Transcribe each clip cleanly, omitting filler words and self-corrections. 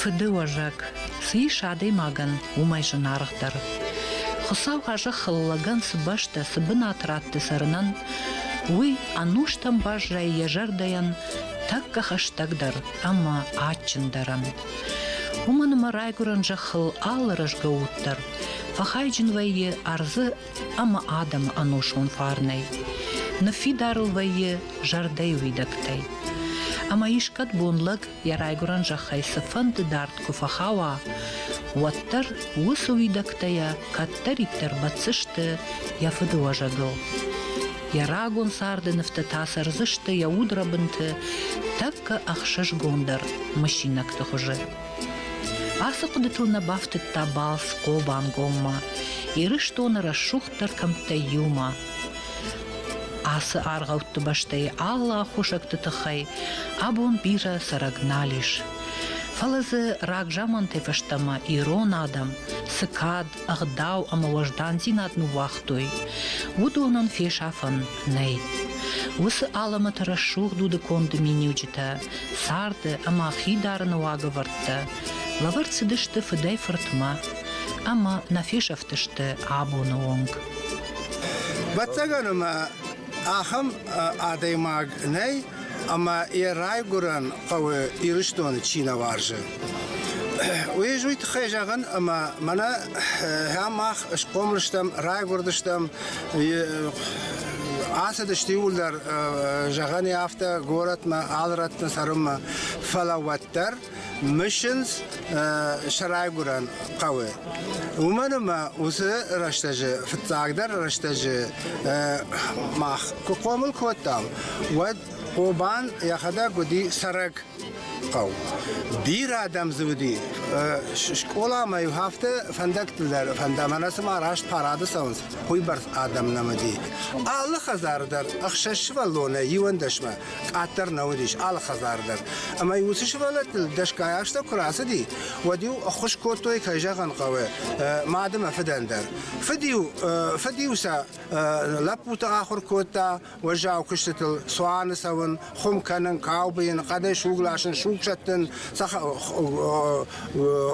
Фыдыуӕзӕг, цы ис адӕймагӕн, уымӕй зынаргъдӕр. Хуыцау а зӕххыл лӕгӕн цы бӕстӕ, цы бынат ратты цӕрынӕн, уый ӕнустӕм баззайы йӕ зӕрдӕйӕн тӕккӕ хӕстӕгдӕр ӕмӕ адджындӕрӕн. Уымӕн ӕмӕ райгуырӕн зӕххыл алы рӕзгӕ уд дӕр фӕхайджын вӕййы ӕрдзы ӕмӕ адӕмы ӕнусон фарнӕй, ныффидар ыл вӕййы зӕрдӕйы уидӕгтӕй. Ӕмӕ искӕд бон лӕг йӕ райгуырӕн зӕххӕй цыфӕнды дард куы фӕхауа, уӕддӕр уыцы уидӕгтӕ йӕ кӕддӕриддӕр бӕтдзысты йӕ фыдыуӕзӕгыл. Йӕ рагон царды нывтӕ та цӕрдзысты йӕ удрӕбынты тӕккӕ ӕхсызгондӕр мысинӕгты хуызы. Ацы хъуыдытыл нӕ бафтыдта балц Хъобангоммӕ, Ирыстоны рӕсугъддӕр кӕмттӕй иумӕ. Ацы аргъӕутты бӕстӕйы алы аххосӕгты тыххӕй абон бирӕ цӕрӕг нал ис. Фӕлӕ дзы рагзамантӕй фӕстӕмӕ ирон адӕм цы кад, ӕгъдау ӕмӕ уӕздандзинад ныууагътой, уыдонӕн фесафӕн нӕй. Уыцы алӕмӕты рӕсугъд удыконды миниуджытӕ царды ӕмӕ хи дарыны уагӕвӕрдтӕ лӕвӕрд цыдысты фыдӕй-фыртмӕ ӕмӕ нӕ фесӕфтысты абоны онг. Ӕвӕццӕгӕн ӕмӕ ахӕм адӕймаг нӕй, ӕмӕ йӕ райгуырӕн хъӕуы Ирыстоны чи нӕ уарзы. Уый ӕз уый тыххӕй зӕгъын, ӕмӕ мӕнӕ мах схъомыл стӕм, райгуырдыстӕм, ацыдысты иууылдӕр, зӕгъӕн афтӕ, горӕтмӕ, алы рӕтты цӕрынмӕ, фӕлӕ уӕддӕр мысынц сӕ райгуырӕн хъӕуы. Уымӕн ӕмӕ уыцы рӕстӕджы, фыццагдӕр рӕстӕджы мах куы хъомыл кодтам, уӕд Хъобан йӕхӕдӕг уыди цӕрӕг хъӕу. Бирӕ адӕм дзы уыди. Скъоламӕ-иу афтӕ фӕндӕгтыл дӕр фӕнда, мӕнӕ цыма раст парады цӕуынц, уыйбӕрц адӕм нӕм уыди. Алы хӕдзары дӕр ӕхсӕз сывӕллонӕй иуӕндӕсмӕ къаддӕр нӕ уыдис алы хӕдзары дӕр. Ӕмӕ уыцы сывӕллӕттыл дӕсгай азтӕ куы рацыди, уӕд-иу ӕххуыс кодтой, кӕй зӕгъын хъӕуы, мад ӕмӕ фыдӕн дӕр. Фыд-иу, фыд-иу сӕ лӕппуты ахуыр кодта уӕззау куыстытыл цуаны цӕуын, хуым кӕнын, кау быйын, хъӕдӕй суг ласын, суг сӕттын,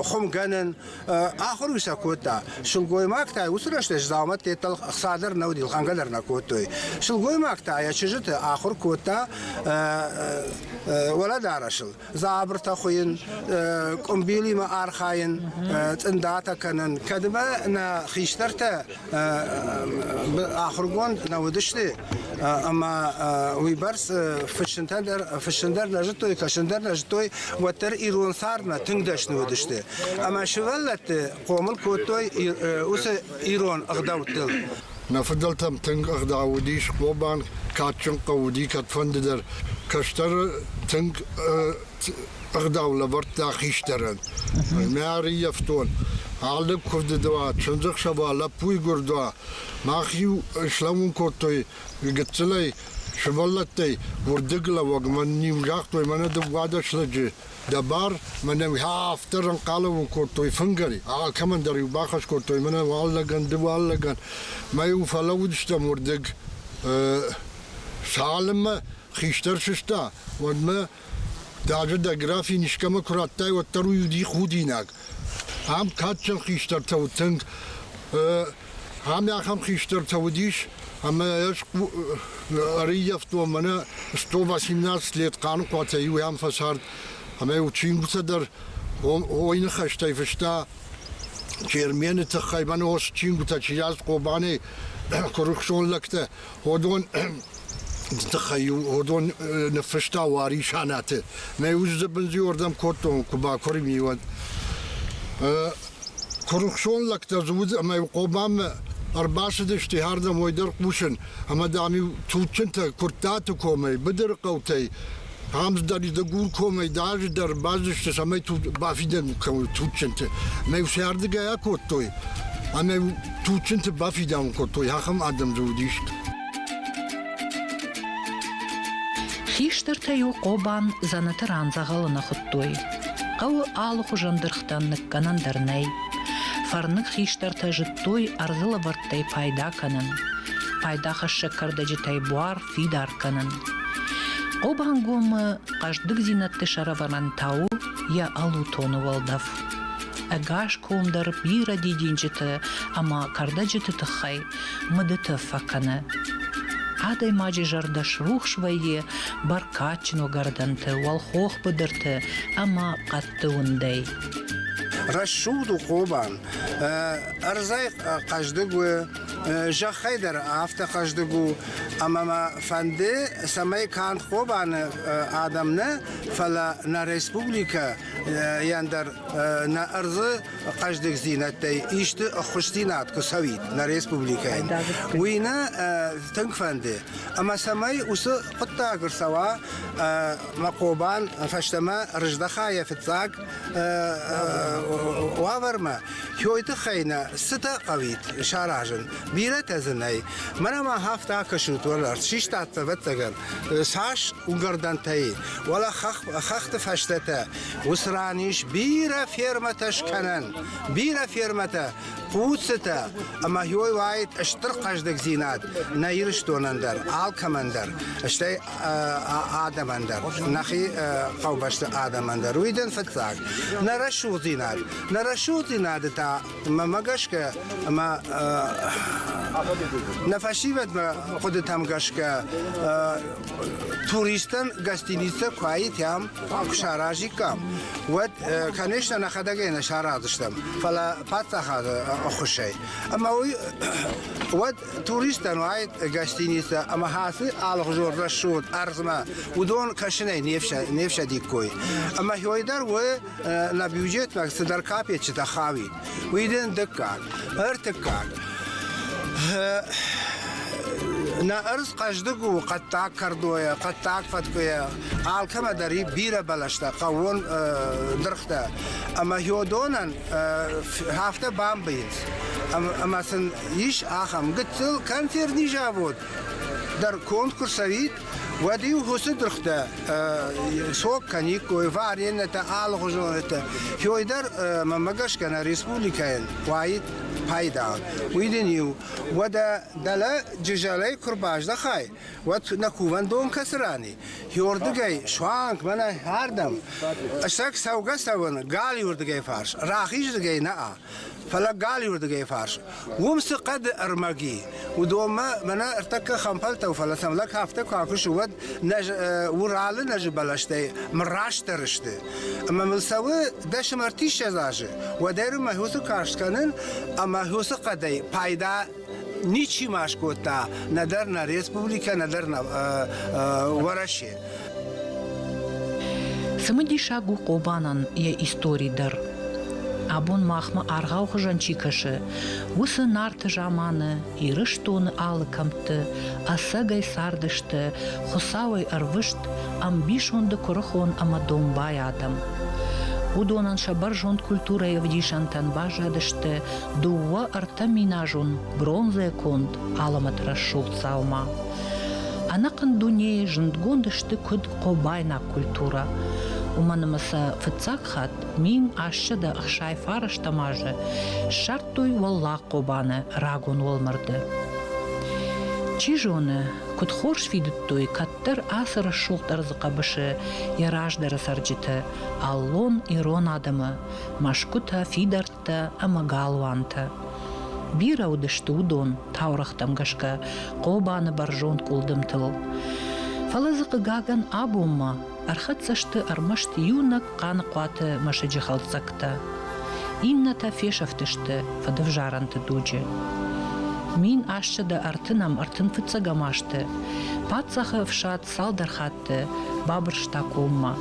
хуымгӕнын. Ахуыр сӕ кодта. Сылгоймӕгтӕ уыцы рӕстӕджы дзаумӕттӕ ӕхца дӕр нӕ уыди, лхӕнгӕ дӕр нӕ кодтой. Сылгоймаг та йӕ чызджыты ахуыр кодта уӕлӕдарӕсыл. Дзабыртӕ хуыйын, къуымбилимӕ архайын, цъындатӕ кӕнын. Кӕдмӕ нӕ хистӕртӕ ахуыргонд нӕ уыдысты ӕмӕ уыйбӕрц фыссынтӕ дӕр, фыссын дӕр нӕ зыдтой, кӕсын дӕр нӕ зыдтой, уӕддӕр ирон цардмӕ тынг дӕсны уыдысты. Ӕмӕ сывӕллӕтты хъомыл кодтой уыцы ирон ӕгъдӕуттыл. Нӕ фыдӕлтӕм тынг ӕгъдау уыдис, Хъобан кадджын хъӕу уыди кӕдфӕндыдӕр. Кӕстӕры тынг ӕгъдау лӕвӕрдта хистӕрӕн. Мӕ ӕрыййӕфтон алы куывды уа, чындзӕхсӕв уа, лӕппуйы гуырд уа, мах-иу слӕууын кодтой гыццылӕй, сывӕллӕттӕй уырдыглӕууӕг мӕн-иу загътой, мӕнӕ 12 лӕджы дӕ бар, мӕнӕ афтӕ рӕнхъӕлӕууын кодтой фынгӕй, алкӕмӕн дӕр-иу бахӕс кодтой, мӕнӕ уал лӕгӕн, ды уал лӕгӕн. Мӕ-иу фӕлӕууыдыстӕм уырдыг цалынмӕ хистӕр сыста, уӕдмӕ даже дӕ графин искӕмӕ куы радтай, уӕддӕр уый уыди худинаг. Ам кадджын хистӕртӕ уыд тынг. Ам ахӕм хистӕртӕ уыдис, ӕмӕ ӕз ӕрыййӕфтон мӕнӕ 118 лет Хъаныхъуатӕй иу ам фӕцард, ӕмӕ-иу чингуытӕ дӕр ой ныхӕстӕй фыста Чермены тыххӕй, мӕнӕ чингуытӕ чи рацыд Хъобанӕй куырыхсон лӕгтӕ, уыдон тыххӕй уыдон ныффыста Уари Санаты. Мӕ ус бындзиуӕрдӕм кодтон, куы бакуырм и, уӕд. Куырыхсон лӕгтӕ дзы уыд ӕмӕ Хъобанмӕ ӕрбацыдысты ардӕм уой дӕр хъусын, ӕмӕ дам-иу туджджынтӕ Куырттаты комӕй, быдыры хъӕутӕй, ам дӕр Дыгуркомӕй дӕр дӕр бацыдысты, цӕмӕй бафидӕн кӕной туджджынты. Ӕмӕ-иу сӕ ардыгӕй акодтой, ӕмӕ-иу туджджынты бафидауын кодтой, ахӕм адӕм дзы уыдис. Хистӕртӕ-иу Хъобан дзӕнӕты ран дзӕгъӕлы нӕ хуыдтой. Хъӕуы алыхуызон дыргътӕн ныккӕнӕн дӕр нӕй. Фӕрныг хистӕртӕ зыдтой ӕрдзы лӕвӕрттӕй пайда кӕнын, пайдахӕссӕг кӕрдӕджытӕй буар фидар кӕнын. Хъобангомы хъӕздыгдзинӕдты сӕрӕвӕрӕн та у йӕ ӕлутоны уӕлдӕф. Ӕгас ком дӕр бирӕ дидинджыты ӕмӕ кӕрдӕджыты тыххӕй мыды тӕф фӕкӕны. Адӕймаджы зӕрдӕ срухс вӕййы бӕркадджын уыгӕрдӕнты, уӕлхох быдырты ӕмӕ хъӕдты уындӕй. Рӕсугъд у Хъобан. Ӕрдзӕй хъӕздыг у, зӕххӕй дӕр афтӕ хъӕздыг у, ӕмӕ мӕ фӕнды, цӕмӕй канд Хъобаны адӕм нӕ, фӕлӕ нӕ республикӕйӕн дӕр нӕ ӕрдзы хъӕздыгдзинӕдтӕй исты ӕххуысдзинад куы цӕуид нӕ республикӕйӕн, уый нӕ тынг фӕнды. Ӕмӕ цӕмӕй уыцы хъуыддаг ӕрцӕуа, мӕ Хъобан фӕстӕмӕ рыздӕха йӕ фыццаг уавӕрмӕ, хёй тыххӕй нӕ цытӕ хъӕуид саразын, бирӕтӕ дзы нӕй. Мӕнӕ ма афтӕ акӕсут уӕларт, систат, ӕвӕццӕгӕн, цас угӕрдӕнтӕй, уӕлӕ хӕхты фӕстӕтӕ, уыцы ран ис бирӕ фермӕтӕ скӕнӕн, бирӕ фермӕтӕ, хъуццытӕ, ӕмӕ хёй уаид стыр хъӕздыгдзинад нӕ Ирыстонӕн дӕр, алкӕмӕн дӕр, стӕй адӕмӕн дӕр, нӕхи хъӕубӕсты адӕмӕн дӕр. Уый дын фыццаг. Нӕ рӕсугъддзинад. Нӕ рӕсугъддзинады та, мӕмӕ гӕсгӕ, ӕмӕ нӕ фӕсивӕдмӕ хъуыдытӕм гӕсгӕ, туристӕн гостиницӕ куы аитӕм, куы саразиккам, уӕд, конечно, нӕхӕдӕг ӕй нӕ сараздзыстӕм, фӕлӕ паддзахады ӕххуысӕй. Ӕмӕ уый уӕд туристтӕн уаид гостиницӕ ӕмӕ ацы алыхуызон рӕсугъд ӕрдзмӕ уыдон кӕсынӕй не фсӕдиккой. Ӕмӕ хёй дӕр уы нӕ бюджетмӕ цыдӕр капеччытӕ хауид. Уый дын дыккаг. Ӕртыккаг. Нӕ ӕрдз хъӕздыг у хъӕддаг кӕрдойӕ, хъӕддаг фӕткъуыйӕ. Алкӕмӕ дӕр и бирӕ бӕлӕстӕ, хъӕууон дыргътӕ. Ӕмӕ хёдонӕн афтӕ бамбыйынц. Ӕмӕ сын ис ахӕм гыццыл консервный завод дӕр конд куы рцӕуид, уӕд-иу уыцы дыргътӕ сок кӕниккой, вареньетӕ, алыхуызонетӕ. Хёй дӕр, мӕнмӕ гӕсгӕ, нӕ республикӕйӕн уаид пайда. Уый дын иу. Уӕдӕ дӕлӕ Джызӕлӕй куы рбаздӕхай, уӕд нӕ кувӕндон кӕцы ран и? Хёрдыгӕй суанг мӕнӕ ардӕм. Ӕцӕг цӕугӕ-цӕуын галиуырдыгӕй фарс, рахизырдыгӕй нӕ фӕлӕ галиуырдыгӕй фарс. Уым цы хъӕды ӕрмӕг и, уыдонмӕ мӕнӕ ӕртӕккӕ хӕмпӕлтӕ фӕлӕ сӕм лӕг афтӕ куы акусы, уӕд Уралы нӕзы бӕлӕстӕй мрастдӕр сты. Ӕмӕ мыл цӕуы 10 ӕмӕ 30 азы, уӕдӕй мӕ уыцы карст кӕнын ӕмӕ уыцы хъӕдӕй пайда ничи ма скодта нӕдӕр нӕ республикӕ, нӕдӕр нӕ Уӕрӕсе. Цымыдисаг у Хъобанӕн йӕ истори дӕр. Абон махмӕ аргъау хуызӕн чи кӕсы, уыцы Нарты заманы Ирыстоны алы кӕмтты ӕцӕгӕй цардысты Хуыцауӕй ӕрвыст ӕмбисонды куырыхон ӕмӕ домбай адӕм. Уыдонӕн сӕ бӕрзонд культурӕйы ӕвдисӕнтӕн баззадысты дыууӕ-ӕртӕ миназон бронзӕйӕ конд алӕмӕт рӕсугъд дзаума. Ӕнӕхъӕн дунейы зындгонд сты куыд хъобайнаг культурӕ, уымӕн ӕмӕ сӕ фыццаг хатт 1869 азы ссардтой Уӕллаг Хъобаны рагон уӕлмӕрды. Чи зоны, куыд хорз фидыдтой кӕддӕр ацы рӕсугъд ӕрдзы хъӕбысы йӕ раздӕры цӕрджыты, аллон ирон адӕмы, мӕсгуытӕ, фидӕрттӕ, хӕдзӕрттӕ ӕмӕ галуантӕ. Бирӕ уыдысты уыдон, таурӕгътӕм гӕсгӕ, Хъобаны бӕрзонд къуылдымтыл. Фӕлӕ дзы, хъыгагӕн, абонмӕ ӕрхӕццӕ сты ӕрмӕст иунӕг Хъаныхъуаты мӕсыджы хӕлддзӕгтӕ. Иннӕтӕ фесӕфтысты фыдывзарӕнты дуджы. 1835 азты паддзахы ӕфсад цалдӕр хатты бабырста коммӕ.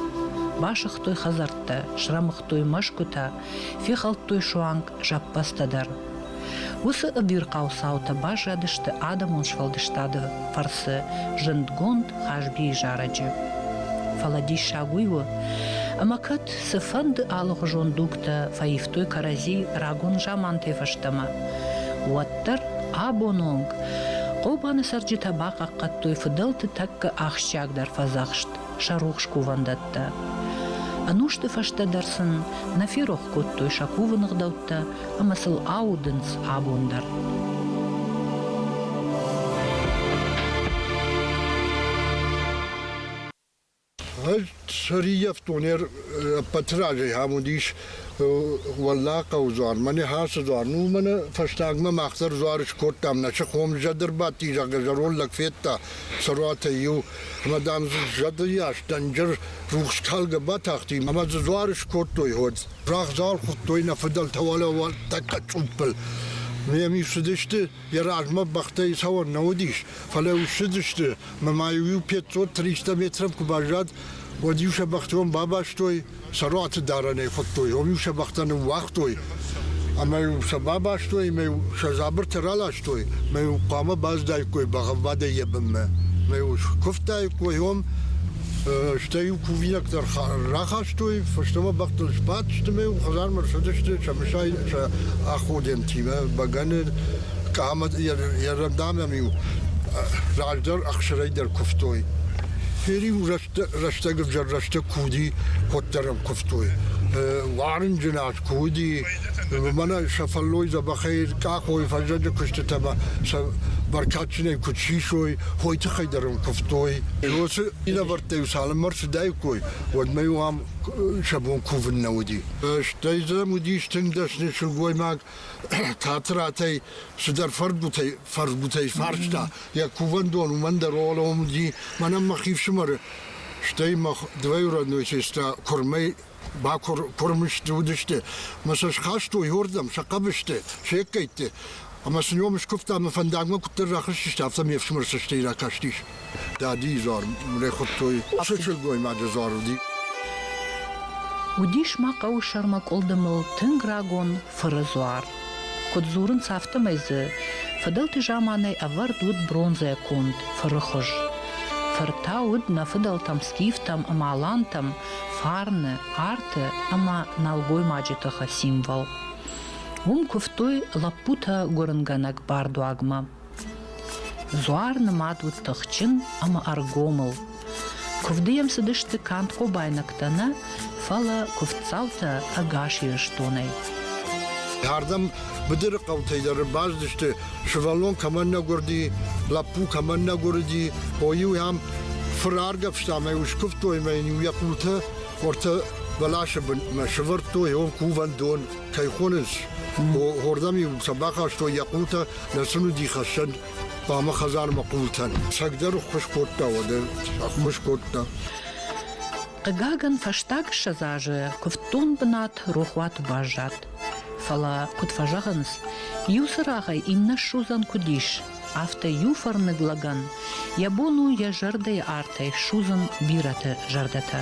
Басыгътой хӕдзӕрттӕ, срӕмыгътой мӕсгуытӕ, фехӕлдтой суанг зӕппӕдзтӕ дӕр. Уыцы ӕвирхъау цаутӕ баззадысты адӕмон сфӕлдыстады фӕрцы зындгонд Хазбийы зарӕджы. Фӕлӕ диссаг уый у, ӕмӕ кӕд цыфӕнды алыхуызон дугтӕ фӕивтой кӕрӕдзи рагон замантӕй фӕстӕмӕ, уӕддӕр абоны онг Хъобаны цӕрджытӕ бахъахъхъӕдтой фыдӕлты тӕккӕ ахсджиагдӕр фӕдзӕхст сӕ рухс кувӕндӕттӕ. Ӕнусты фӕстӕ дӕр сын нӕ ферох кодтой сӕ кувыны гъдӕуттӕ ӕмӕ сыл аудынц абон дӕр. Ӕз Ӕз сӕрыййӕфтон ӕппӕты разӕй ам уыдис Уӕллагхъӕуы дзуар, мӕнӕ Хасы дзуар. Ну, мӕнӕ фӕстагмӕ мах дӕр дзуар скодтам, нӕ сыхом зӕд ӕрбадти, зӕгъгӕ, зӕронд лӕг федта Цӕруатӕй иу. Ӕмӕ, дам, дзы зӕды йас дӕнджыр рухс калгӕ батахти, ӕмӕ дзы дзуар скодтой уӕд. Рагъдзал хуыдтой нӕ фыдӕлтӕ уӕлӕ тӕккӕ цъуппыл. Ме цыдысты, йӕ размӕ бӕхтӕй цӕуӕн нӕ уыдис, фӕлӕ ссыдысты, мӕ ма-иу иу 500 300 метрӕм куы баззад, уӕд-иу сӕ бӕхтон бабастой, сӕруаты дарӕнӕй хуыдтой, уым-иу сӕ бӕхтӕ ныууагътой ӕмӕ-иу сӕ бабастой ӕмӕ-иу сӕ дзабыртӕ раластой, ӕмӕ-иу хъуамӕ баздаиккой бӕгъӕввадӕй йӕ бынмӕ. Ӕмӕ-иу скуывтаиккой уым, стӕй-иу кувинӕгтӕ рахастой, фӕстӕмӕ бӕхтыл сбадтысты ӕмӕ-иу хӕдзармӕ рцыдысты сӕ мысай сӕ аходӕнтимӕ, бӕгӕны, къамӕ йӕ рӕндамӕм-иу раздӕр ӕхсырӕй дӕр куывтой. Фер-иу рӕстӕг ӕвзӕр рӕстӕг куы уыди, уӕддӕр ӕм куывтой. Уарынджын аз куы уыди, мӕнӕ сӕ фӕллой дзӕбӕхӕй къахой фӕззӕджы куыстытӕ ӕмӕ сӕ бӕркадджынӕй куыд сисой, уой тыххӕй дӕр ӕм куывтой. Уыцы минӕвӕрттӕ-иу цалынмӕ рцыдаиккой, уӕдмӕ-иу ам сӕ бон кувын нӕ уыди. Стӕй дзы уыдис тынг дӕсны сылгоймаг Татыратӕй цыдӕр фӕрдгуытӕй, фӕрдгуытӕй фарста. Йӕ кувӕндон уымӕн дӕр уӕлӕуон уыди. Мӕнӕн мӕхи фсымӕры, стӕй мӕ двоюродной сестра куырмӕй бакуырм уыдысты. Мӕ сӕ схастой уырдӕм, сӕ хъӕбысты, се ккӕйтты. Ӕмӕ сын уым скуывта ӕмӕ фӕндагмӕ куыддӕр рахызтысты, афтӕ ме фсымӕр цӕстӕй ракастис. Дадийы дзуар рӕхуыдтой, уыцы сылгоймаджы дзуар уыди. Уыдис ма хъӕуы сӕрмӕ къуылдымыл тынг рагон фыры дзуар. Куыд дзурынц, афтӕмӕй дзы фыдӕлты заманӕй ӕвӕрд уыд бронзӕйӕ конд фыры хуыз. Фыр та уыд нӕ фыдӕлтӕм скифтӕм ӕмӕ алантӕм фарны, арты ӕмӕ нӕлгоймаджы тыхы символ. Уым куывтой лӕппутӕ гуырынгӕнӕг бардуагмӕ. Дзуар нымад уыд тыхджын ӕмӕ ӕргомыл. Куывды йӕм цыдысты канд хъобайнӕгтӕ нӕ, фӕлӕ куывддзаутӕ ӕгас Ирыстонӕй. Ардӕм быдыры хъӕутӕй дӕр ӕрбацыдысты, сывӕллон кӕмӕн нӕ гуырди, лӕппу кӕмӕн нӕ гуырди, о-иу ӕм фыр аргӕвста ӕмӕ-иу скуывтой ӕмӕ йын-иу йӕ хъултӕ ортӕ бӕласы бынмӕ сӕвӕрдтой, уым кувӕндон кӕй хонынц, уырдӕм-иу сӕ бахастой йӕ хъултӕ, нӕ сын уыди хӕссӕн хъуамӕ хӕдзармӕ хъултӕн. Цӕгдӕр ӕххуыс кодта уӕдӕ, ӕххуыс кодта. Хъыгагӕн, фӕстаг 20 азы куывддон бынат рохуаты баззад. Фӕлӕ, куыд фӕзӕгъынц, иу цырагъӕй иннӕ ссудзӕн куыд ис, афтӕ иу фӕрныг лӕгӕн йӕ бон у йӕ зӕрдӕйы артӕй ссудзын бирӕты зӕрдӕтӕ.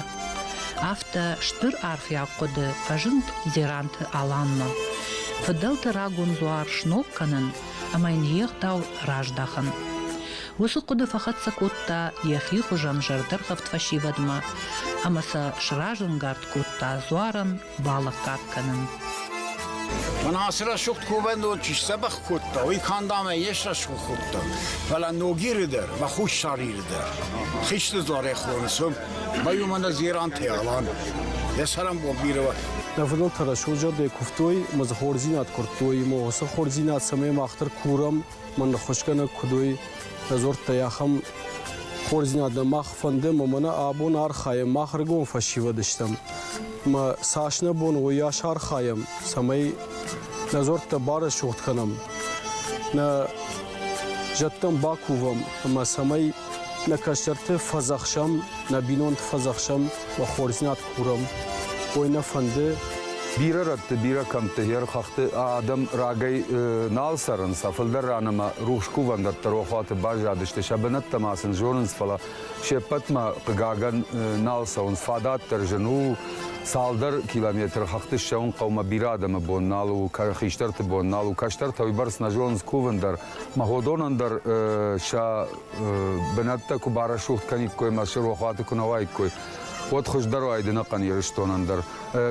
Афтӕ стыр арфиаг хъуыды фӕзынд Дзеранты Аланмӕ. Фыдӕлты рагон дзуар сног кӕнын ӕмӕ йын йе гъдау раздахын. Уыцы хъуыды фӕхӕццӕ кодта йӕхи хуызӕн зӕрдӕргъӕвд фӕсивӕдмӕ ӕмӕ сӕ сразӕнгард кодта дзуарӕн балӕггад кӕнын. Мӕн ацы рӕсугъд кувӕндон чи сдзӕбӕх кодта, уый канд амӕй не срӕсугъд кодта, фӕлӕ Ногиры дӕр мӕ Хуссар Иры дӕр. Хисты дзуарӕй хонынц уым, мӕ иу мӕнӕ Дзеранты Алан. Йӕ цӕрӕнбон бирӕ уӕд. Нӕ фыдӕлтӕ рӕсугъд зӕрдӕйы куывтой ӕмӕ дзы хорздзинад куырдтой, ӕмӕ уыцы хорздзинад цӕмӕй мах дӕр курӕм, мӕн ныххуысгӕнӕг куыд уой, нӕ дзуӕрттӕй ахӕм хорздзинад нӕ мах фӕнды ӕмӕ мӕнӕ абон архайӕм, мах ӕрыгон фӕсивӕд стӕм. Ӕмӕ цас нӕ бон у, уыйас архайӕм, цӕмӕй нӕ дзуӕрттӕ барӕсугъд кӕнӕм, нӕ зӕдтӕм бакувӕм ӕмӕ цӕмӕй нӕ кӕстӕрты фӕдзӕхсӕм, нӕ бинонты фӕдзӕхсӕм, уӕ хорздзинад курӕм, уый нӕ фӕнды. Бирӕ рӕтты, бирӕ кӕмтты хӕхты адӕм рагӕй нал цӕрынц, а фылдӕр ран ӕмӕ рухс кувӕндӕттӕ рохуаты баззадысты, сӕ бынӕттӕ ма сын зонынц, фӕлӕ се ппӕтмӕ, хъыгагӕн, нал цӕуынц. Фадат дӕр зын у, цалдӕр километры хӕхты ссӕуын хъӕумӕ бирӕ адӕмы бон нал у, хистӕрты бон нал у, кӕстӕртӕ уыйбӕрц нӕ зонынц кувын дӕр. Мӕ дӕр сӕ бынӕттӕ куы барӕсугъд кӕниккой ӕмӕ сӕ рохуаты куы нӕ уаиккой, уӕд хуыздӕр уаид ӕнӕхъӕн Ирыстонӕн дӕр.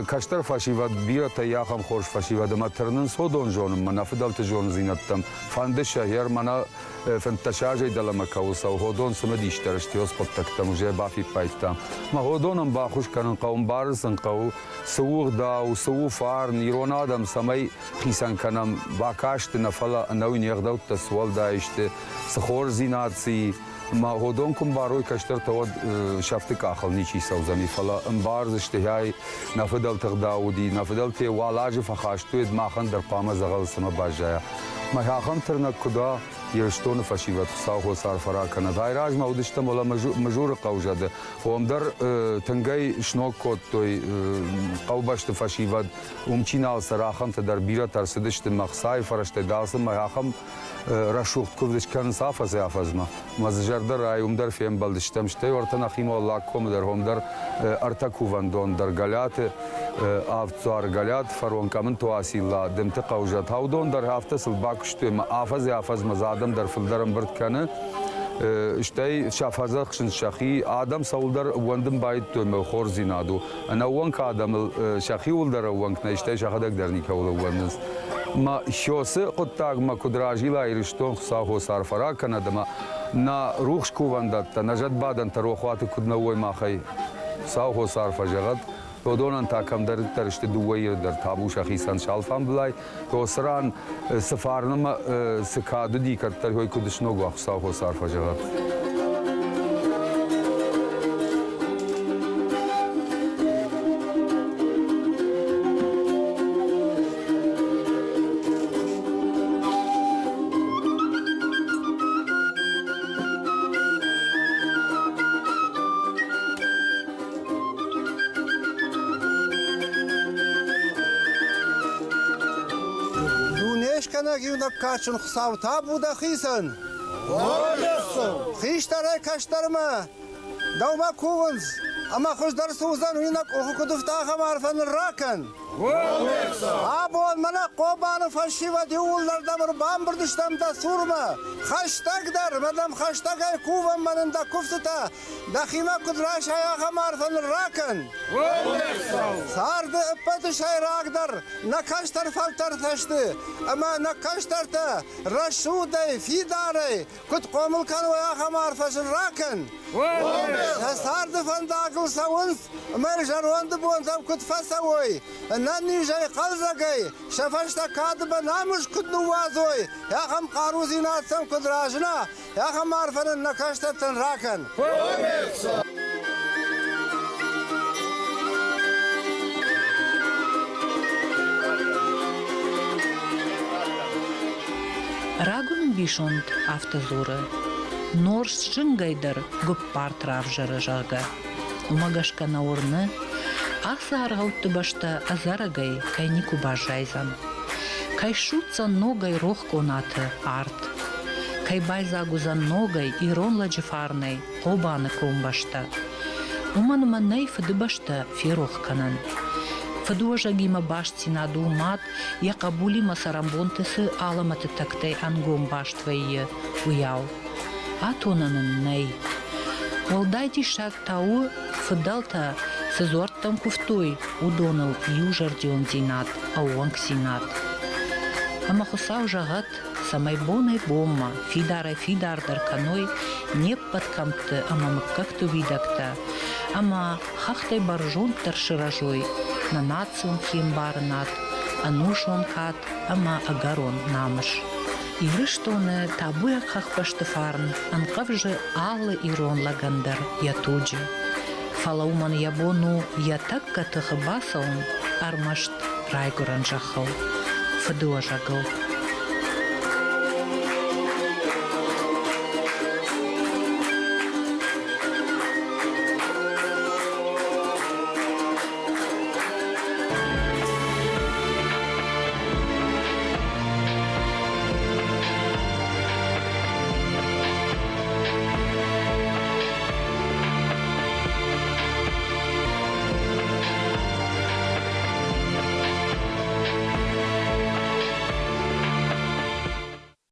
Кӕстӕр фӕсивӕд бирӕтӕ ахӕм хорз фӕсивӕд ӕмӕ тырнынц уыдон зонынмӕ, нӕ фыдӕлты зонындзинӕдтӕм. Фӕнды сӕ, гъер мӕнӕ 15 азӕй дӕлӕмӕ кӕуыл цӕуы, уыдон цымыдисдӕр сты уыцы хъуыддӕгтӕм, уже бафиппайдта. Мӕ уыдонӕн баххуыс кӕнын хъӕуы, ӕмбарын сын хъӕуы, цы у ӕгъдау, цы у фарн, ирон адӕм цӕмӕй хицӕн кӕнӕм бакасты нӕ, фӕлӕ ӕнӕуи не гъдӕуттӕ цы уӕлдай сты, цы хорздзинад цы и. Ма уыдон куы мбарой кӕстӕртӕ, уӕд сӕфты къахыл ничи цӕудзӕни, фӕлӕ ӕмбардзысты, ай нӕ фыдӕлты ӕгъдау уыди, нӕ фыдӕлтӕ уал азы фӕхастой, махӕн дӕр хъуамӕ дзӕгъӕл цӕмӕ баззайа. Мӕ ахӕм тырнӕг куы дӕ, Ирыстоны фӕсивӕд Хуыцау хорз арфӕ ракӕнӕд. Айразмӕ уыдыстӕм уӕлӕ Мызуры хъӕузӕды. Уым дӕр тынгӕй сног кодтой хъӕубӕсты фӕсивӕд. Уым чи нал цӕры, ахӕмтӕ дӕр бирӕтӕ ӕрцыдысты мӕ хцайы фӕрӕзтӕй далцынмӕ ахӕм рӕсугъд куывд скӕнынц афӕдзӕй-афӕдзмӕ. Мӕ дзы зӕрдӕ райы, уым дӕр фембӕлдыстӕм. Стӕй уӕртӕ нӕхимӕ Уӕллагкомы дӕр, уым дӕр ӕртӕ кувӕндон дӕр Галиаты авддзуар Галиат, фарон Къӕмынты Уацилла, Дымты хъӕузӕд. Уыдон дӕр афтӕ сыл бакуыстой ӕмӕ афӕдзӕй-афӕдзмӕ дзы адӕм дӕр фылдӕр ӕмбырд кӕны. Стӕй сӕ фӕдзӕхсынц сӕхи. Адӕм цӕуылдӕр ӕууӕндын байдыдтой ӕмӕ хорздзинад у. Ӕнӕууӕнк адӕмыл сӕхиуыл дӕр ӕууӕнк нӕй, стӕй сӕхӕдӕг дӕр никӕуыл ӕууӕндынц. Мӕ Хёсы хъуыддагмӕ куыд разила Ирыстон, Хуыцау хос арфӕ ракӕнӕд ӕмӕ нӕ рухс кувӕндӕттӕ, нӕ зӕдбадӕнтӕ рохуаты куыд нӕ уой махӕй. Хуыцау хос арфӕ зӕгъӕд. Уыдонӕн та кӕмдӕриддӕр сты дыууӕ Иры дӕр табу сӕхицӕн сӕ алфамбылай. Осы ран цы фарн ӕмӕ цы кад уыди, кӕддӕр уый куыд сног уа, Хуыцау хос арфӕ зӕгъӕд. Дунескӕнӕг иунӕг кадджын Хуыцау табу дӕхицӕн! Хистӕрӕй кӕстӕрмӕ дӕумӕ кувынц, ӕмӕ хуыздӕр цы уыдзӕн, уый нӕ къухы куыд ӕфта, ахӕм арфӕ нын ракӕн! Абон мӕнӕ Хъобаны фӕсивӕд иууылдӕр дӕм ӕрбамбырд стӕм дӕ цурмӕ. Хӕстӕгдӕр, мӕ дӕм хӕстӕгӕй кувӕм мӕ нын дӕ куывтытӕ дӕхимӕ куыд райсай, ахӕм арфӕ нын ракӕн. Царды ӕппӕты сӕйрагдӕр нӕ кӕстӕр фӕлтӕртӕ сты, ӕмӕ нӕ кӕстӕртӕ рӕсугъдӕй, фидарӕй куыд хъомыл кӕной, ахӕм арфӕ сын ракӕн. Сӕ царды фӕндагыл цӕуынц ӕмӕ зӕронды бонтӕм куыд фӕцӕуой, ӕнӕнизӕй, хъӕлдзӕгӕй, сӕ фӕстӕ кады намыс куыд ныууадзой, ахӕм хъарудзинад сӕм куыд разына, ахӕм арфӕ нын нӕ кӕстӕртӕн ракӕн. Рагон ӕмбисонд афтӕ дзуры, норст зынгӕй дӕр гуыппарт равзӕры, зӕгъгӕ. Уымӕ гӕсгӕ нӕ уырны, ацы аргъӕутты бӕстӕ ӕдзӕрӕгӕй кӕй никуы баззайдзӕн, кӕй ссудздзӕн ногӕй рох къонаты арт, кӕй байдзаг уыдзӕн ногӕй ирон лӕджы фарнӕй Хъобаны комбӕстӕ. Уымӕн ӕмӕ нӕй Фыдыбӕстӕ ферох кӕнӕн. Фыдуӕзӕгимӕ бастдзинад у мад йӕ хъӕбулимӕ цӕрӕнбонты цы алӕмӕты тӕгтӕй ӕнгом баст вӕййы, уыйау. Атонӕн ын нӕй. Уӕлдай диссаг та у, фыдӕлтӕ цы дзуӕрттӕм куывтой, уыдоныл иузӕрдиондзинад, ӕууӕнкдзинад. Ӕмӕ Хуыцау зӕгъӕд, цӕмӕй бонӕй-бонмӕ фидарӕй-фидардӕр кӕной не ппӕт кӕмтты ӕмӕ мыггӕгты уидӕгтӕ ӕмӕ хӕхтӕй бӕрзонддӕр сырӕзой нӕ национ хиӕмбарынад, ӕнусон кад ӕмӕ ӕгӕрон намыс. Ирыстоны табуйаг хӕхбӕсты фарн ӕнхъӕвзы алы ирон лӕгӕн дӕр йӕ туджы. Фӕлӕ уымӕн йӕ бон у йӕ тӕккӕ тыхы бацӕуын ӕрмӕст райгуырӕн зӕххыл, фыдыуӕзӕгыл.